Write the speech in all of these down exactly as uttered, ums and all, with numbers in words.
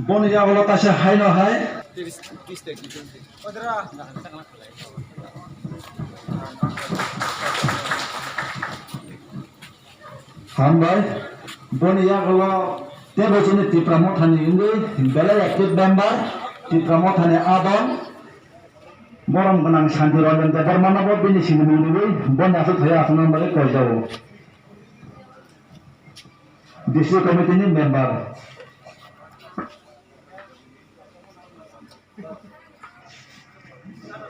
Boni yagulo kaisa haino hai. Hambai. Boni yagulo tebo chini Tipra Mothani wngwi belai active member, Tipra Mothani adon. Borom gwnang Santi Ranjan Debbarmano bo bini sinimung riwi boni aswk thaio aswkna bagwi koijago. District committee ni member.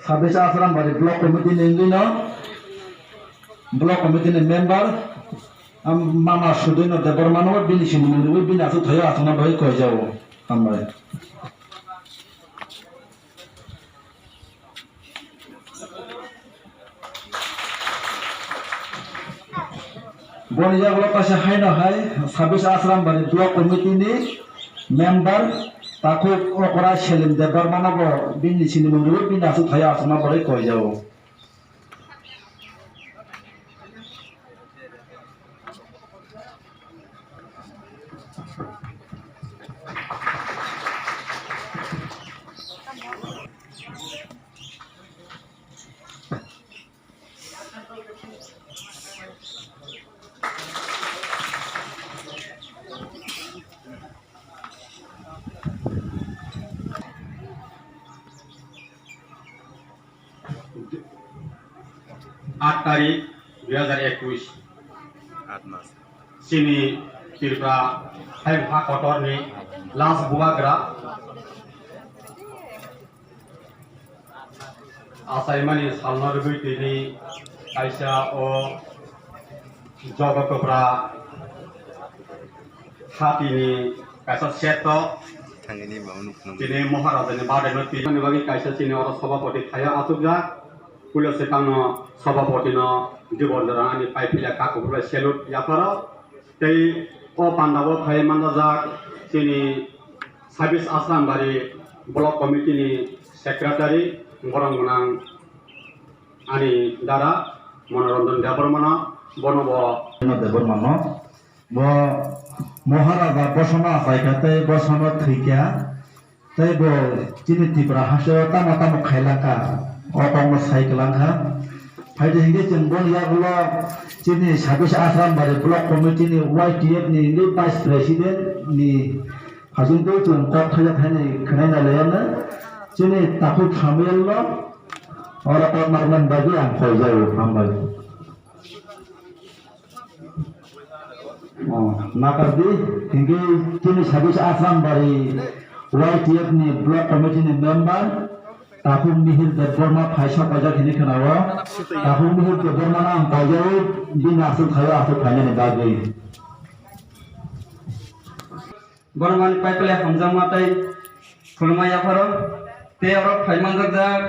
Sabis Asrambari block committee ni wngwi no block committee ni member, am, Mama Sudino Debbarmano bini sinimung riwi bini aswk thaio aswkna bagwi koijago. Hambai. Boni yagulo kaisa haino hai Sabis Asrambari block committee ni member Takhuk Okra Selim Debbarmano bo bini sinimung riwi bini aswk thaio aswkna bagwi koijago. Aat tarik dui hajar ekush. Aat mas. Chini Tripura hayung ha kotor ni last bubagra. Achaimani salno rwgwi tini kaisa o Jogotopra hatini kaisa seto Thangini ba unuk nung. Tini Maharajani birthday no tini bagwi kaisa chini oro sabapati thaya achukjak. Puila swkangno sabapatino dibor jora ani pai phila kha kubur bai salute yapharo. Tei o pandao phai manjak chini Sabis Asrambari Block Committee ni Secretary, borom gwnang ani dara Manoranjan Debbarmano, bono bo Debbarmano, bo Maharaja bosona achaikha tei bosona thwikha. Tei bo chini Tripura hasteo tamo tamo khailangkha, o kokno sai kwlangkha. Phaidi hinkhe chwng boni yagulo chini Sabis Asrambari Block Committee ni Y T F ni hwnwi Vice President ni hajingtwi chwng kok thaijak thainai khwnai nai laiyano. Chini Takhuk Samuel no oro kok narwknani bagwi ang koijago, hambai. Oh, nakardi, hinkhe chini Sabis Asrambari Y T F ni Block Committee ni member Takhuk Mihir Debbarma phaisa paijak hinwi khwnao. Takhuk Mihir Debbarma no ang paijao, bini aswk thaio aswk phainani bagwi. Boromani paiple hamjakma tei khulumma yapharo tei oro phai manjakjak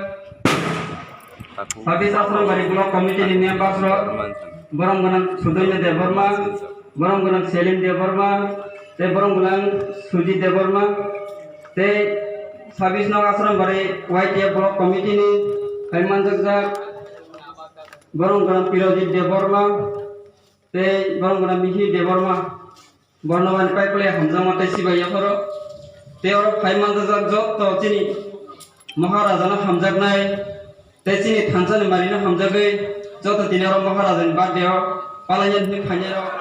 Sabis Asrambari Block Committee ni members rok, borom gwnang Sudoino Debbarma, borom gwnang Selim Debbarma, tei borom gwnang Sujit Debbarma, tei Sabis no Asrambari Y T F Block Committee ni phai manjakjak borom gwnang Pirojit Debbarma, tei borom gwnang Mihir Debbarma. Borno bai paiple hamjakma tei sibai yapharo. Tei oro phai manjak jotto chini Maharajano hamjaknai tei chini thansani marino hamjagwi jotto tini oro Maharajani birthday o palainani hwnwi phainai rok.